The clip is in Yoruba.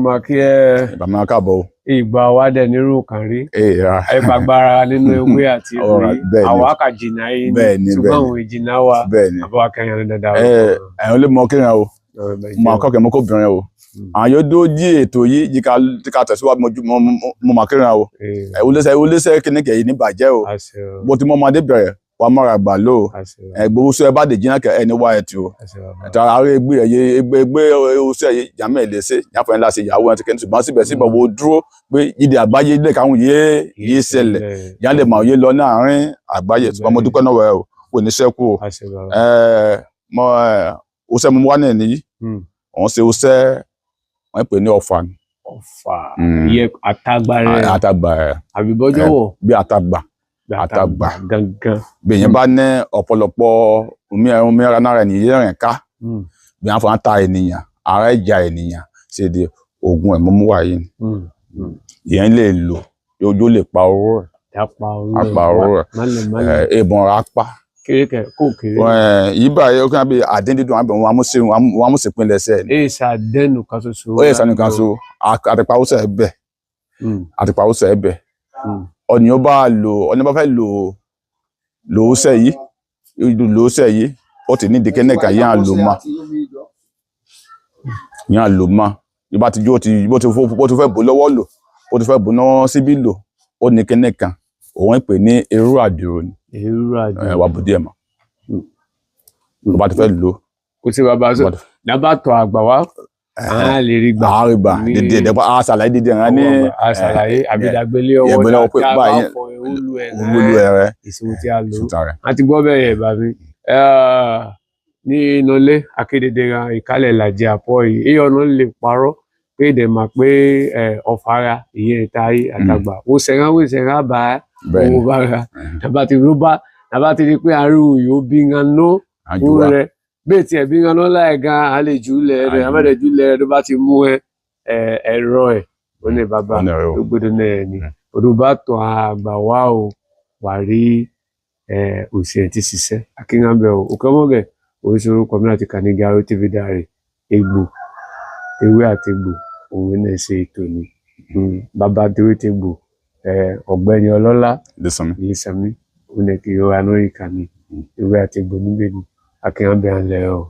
Mà kí ẹ. Bàmí káàbọ̀ o. Ìgbà wa dẹ̀ nírú kan rí. Ee ra. Ẹ gbàgbára nínú ewé àti Ọ̀rọ̀ ewé. bẹ́ẹ̀ ni. Àwa kà jìnnà yìí ni. Bẹ́ẹ̀ ni, ṣùgbọ́n bẹ́ẹ̀ ni. àwọn ìjìnnà wa. Bẹ́ẹ̀ ni. Àbọ̀ akẹ́yìn ní dáadáa. Ẹ ẹ̀yin ló mọ kíran o, mọ akọ́kẹ́ mọ kóbìnrin o. Àwọn yóò dó jí ètò yìí yìí ká tí ká tẹ̀síwájú mo mà kíran o. Ẹ wúlẹ́sẹ̀ wúlẹ́sẹ̀ kíníkẹ̀ yìí ní bàjẹ́ o. Bó ti mọ ọmọdé bẹ̀rẹ̀ wà mọ́ra gbà ló o. Ẹ gbowó sọ ẹ bá dé jìnnà kẹ ẹni wá ẹ tì o. Tara aré egbe ẹyẹ egbe egbe oṣù ẹyẹ jàmẹ́ ẹ̀ lẹ́sẹ̀ yàfọ̀ ẹ̀ ńlá ṣe ìyàwó ẹ̀ ti kẹ́ni, ṣùgbọ́n síbẹ̀síbẹ̀ wo dúró pé yíde àgbáyé lè káwọn yé yé ṣẹlẹ̀ yà lè mọ̀ yé lọ láàrin àgbáyé, ṣùgbọ́n mo dúpẹ́ náà wẹ̀ o, kò ní ṣẹ́kù o. Ẹ mọ ẹ oṣù mo wá náà nìyí, òun ṣe oṣù wọn pè ní ọ̀fà ni. Ọ̀fà iye àtàgbà rẹ̀. Àtàgbà ẹ. Àbí bọ́jọ́ wọ̀. Bí àtàgbà àtàgbà. Gangan. Bí èèyàn bá ní ọ̀pọ̀lọpọ̀ omi omi ara nára ènìyàn rìn ká, bí wọn fọwọ́n ta ènìyàn ara ẹja ènìyàn ṣe di oògùn ẹ̀mọ́mú wà yìí ni. Ìyẹn lè lò yóò lè pa oró rẹ̀. Dápa oró. Apá oró rẹ̀. Málẹ̀ málẹ̀. Ìbọn rẹ̀ apá. Kéré kẹ kó kéré. Yìí báyìí ó kàn bí àdín dídùn àbẹ̀ wọn amúṣe wọn amúṣe pinlẹ̀ ẹsẹ̀ ni. Èyí ṣàdẹ́nu kan ṣoṣo. Ó yẹ sanu kan so àtìpàwọ́sẹ̀ ẹ̀bẹ̀ àtìpàwọ́sẹ̀ ẹ̀bẹ̀ ọ̀nìyàn bá lò ọ̀nìyàn bá fẹ́ lò lò ó sẹ̀ yìí lò ó sẹ̀ yìí, ó ti ní ìdíkẹ́ nìkan yẹn à lò mọ́ yẹn à lò mọ́ ìbá ti jó ti bó ti fó bó ti fẹ́ bò lọ́wọ́ lò bó ti fẹ́ bò náà síbí lò, ó ní kíní kan òun ń pè ní irú àdìrò ni. Èrú àdìrò. Ẹ wà bùdí ẹ̀ mọ́ bó bá ti fẹ́ lò. Kò sí bàbá sọ dábàá tọ àgbà wá á lè rí gbà. Àárín gbà dídí ẹ̀dẹ́gbà á ṣàlàyé dídí ẹ̀rán ní. A ṣàlàyé àbídàgbélé ọwọ́ ẹ̀gbẹ́ lọ́wọ́ pé tá a bá báyìí fọ ewúlu ẹ̀ olú ẹ̀ rẹ̀ ìṣòwò tí a lò. Sùtà rẹ̀. A ti gbọ́ bẹ́ẹ̀ yẹn bàbí ní inú ilé akédèdè ra ìkálẹ̀ làjẹ àpọ̀ yìí èyí ọ̀nà lè parọ́ pé èdè mà pé ọ̀fara ìyẹn ìta ayé àtàgbà ó sẹ̀rán ó sẹ̀rán bá Bẹ́ẹ̀ ni. owó bá ra tàbá ti rú bá tàbá ti rí pé ariwo yóò bí ń ná Àjùwà. fún rẹ bẹ́ẹ̀ tiẹ̀ bí ń ná láì gan a lè jù lẹ̀ rẹ̀ Àjù. abẹ́rẹ́ jù lẹ̀ rẹ̀ tó bá ti mú ẹ ẹ̀rọ ẹ̀ ó ní bàbá Ó ní ẹ̀rọ. tó gbódò náà ni odò bá tọ̀ àgbà wá o wà rí òsì ẹ̀ ti ṣiṣẹ́ akíngábẹ̀ o òkè ọmọgẹ̀ oríṣiríṣi orúkọ mi láti kà ní Garo TV Diary egbò ewé àti egbò òun náà ṣe ètò ni. Bàbá tewé tegbò ọ̀gbẹ́ni Ọlọ́lá Lẹ́sàn-án. Ilésànmí òun náà kì í ra lórí ìkànnì ewé àti egbò níbẹ̀ ni akíngábẹ̀ à ń lẹ̀ o.